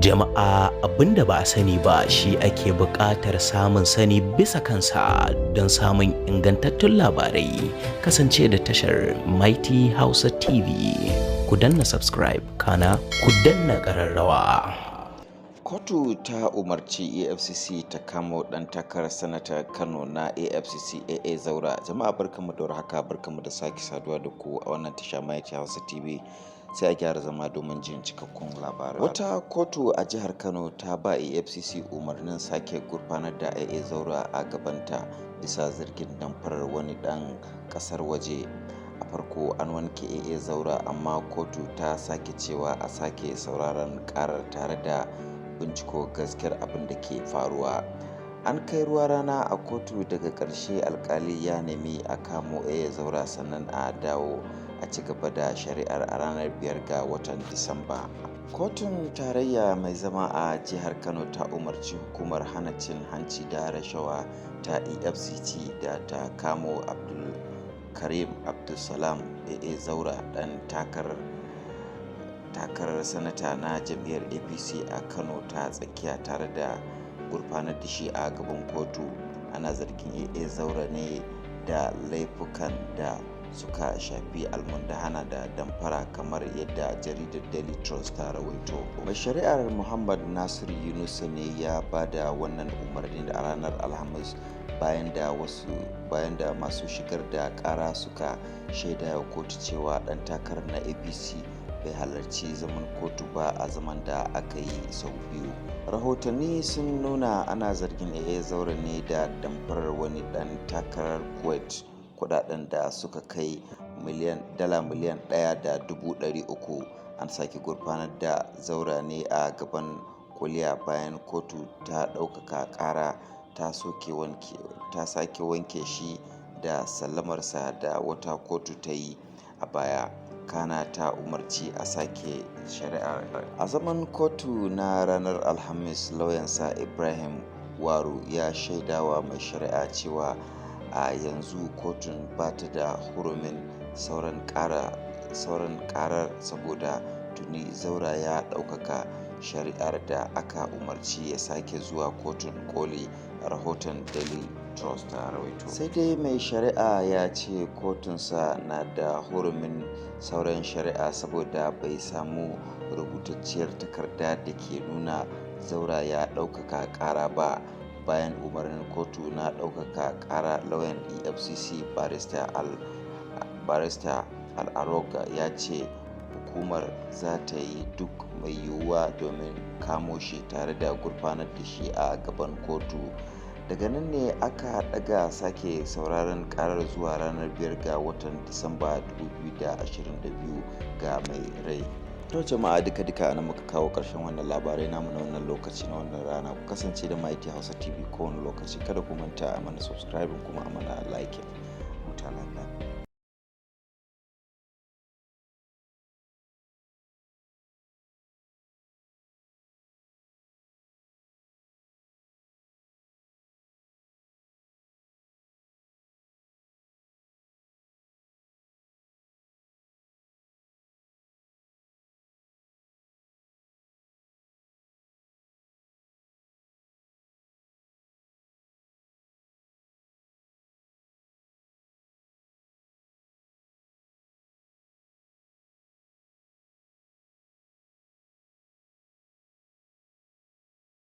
Jama'a, abinda ba a sani ba shi ake buƙatar samun sani bisa kansa don samun ingantattun labarai. Kasance da tashar Mighty Hausa TV. Ku danna subscribe, kana ku danna ƙararrawa. Kotu ta umarci EFCC ta kamo ɗan takarar sanata Kano na AFCC AA Zaura. Jama'a, barkanmu da warhaka, barkanmu da sake saduwa da ku a wannan tasha Mighty Hausa TV. Sai a gyara zama domin jin cikakkun labarai. Wata kotu a jihar Kano ta ba EFCC umarnin sake gurfanar da AA Zaura a gabanta bisa zargin damfarar wani ɗan ƙasar waje. A farko an wanke AA Zaura, amma kotu ta sake cewa a sake sauraron karar tare da binciko gaskiyar abin da ke faruwa. An kai ruwa rana a kotu. Daga ƙarshe alkali ya nemi a kamo AA Zaura, sannan a dawo a ci gaba da shari'ar a ranar 5 ga watan Disamba. Kotun tarayya mai zama a jihar Kano ta umarci hukumar hana cin hanci da rashawa ta EFCC da ta kamo Abdulkarim Abdulsalam AA Zaura, dan takarar sanata na jam'iyyar APC a Kano ta Tsakiya, tare da gurfanar da shi a gaban kotu. Ana zargin AA Zaura ne da laifukan da suka shafi almundahana da damfara, kamar yadda jaridar Daily Trust ta rawaito. Mai shari'ar Muhammad Nasir Yunusa ne ya ba da wannan umarni a ranar Alhamis, bayan da masu shigar da kara suka shaida wa kotu cewa dan takarar na APC bai halarci zaman kotu ba a zaman da aka yi sau biyu. Rahotanni sun nuna ana zargin AA Zaura ne da damfarar wani dan takarar Kuwait kudaden da suka kai dala 1.3 miliyan. An sake gurfanar da Zaura ne a gaban kuliya bayan kotu ta ɗaukaka ƙara ta sake wanke shi da sallamarsa da wata kotu ta yi a baya, kana ta umarci a sake shari'ar. A zaman kotu na ranar Alhamis, lauyansa Ibrahim Waru ya shaidawa mai shari'a cewa a yanzu kotun ba ta da hurumin sauran karar, saboda tuni Zaura ya ɗaukaka shari'ar da aka umarci ya sake zuwa kotun koli, rahoton Daily Trust ta rawaito. Sai dai mai shari'a ya ce kotunsa na da hurumin sauran shari'a, saboda bai samu rubutacciyar takarda da ke nuna Zaura ya ɗaukaka ƙara ba. Bayan umarnin kotu na ɗaukaka ƙara, lauyan EFCC, Barista Al-Aroga, ya ce hukumar za ta yi duk mai yiwuwa domin kamo shi tare da gurfanar da shi a gaban kotu. Daga nan ne aka ɗaga sake sauraron karar zuwa ranar 5 ga watan Disamba 2022, ga mai rai. To jama'a, duka duka anan muka kawo ƙarshen wannan labarai namu na wannan lokaci, na wannan rana. Ku kasance da Mighty Hausa TV kowane lokaci. Kada ku manta a mana subscribing kuma a mana liking. Huta lafiya.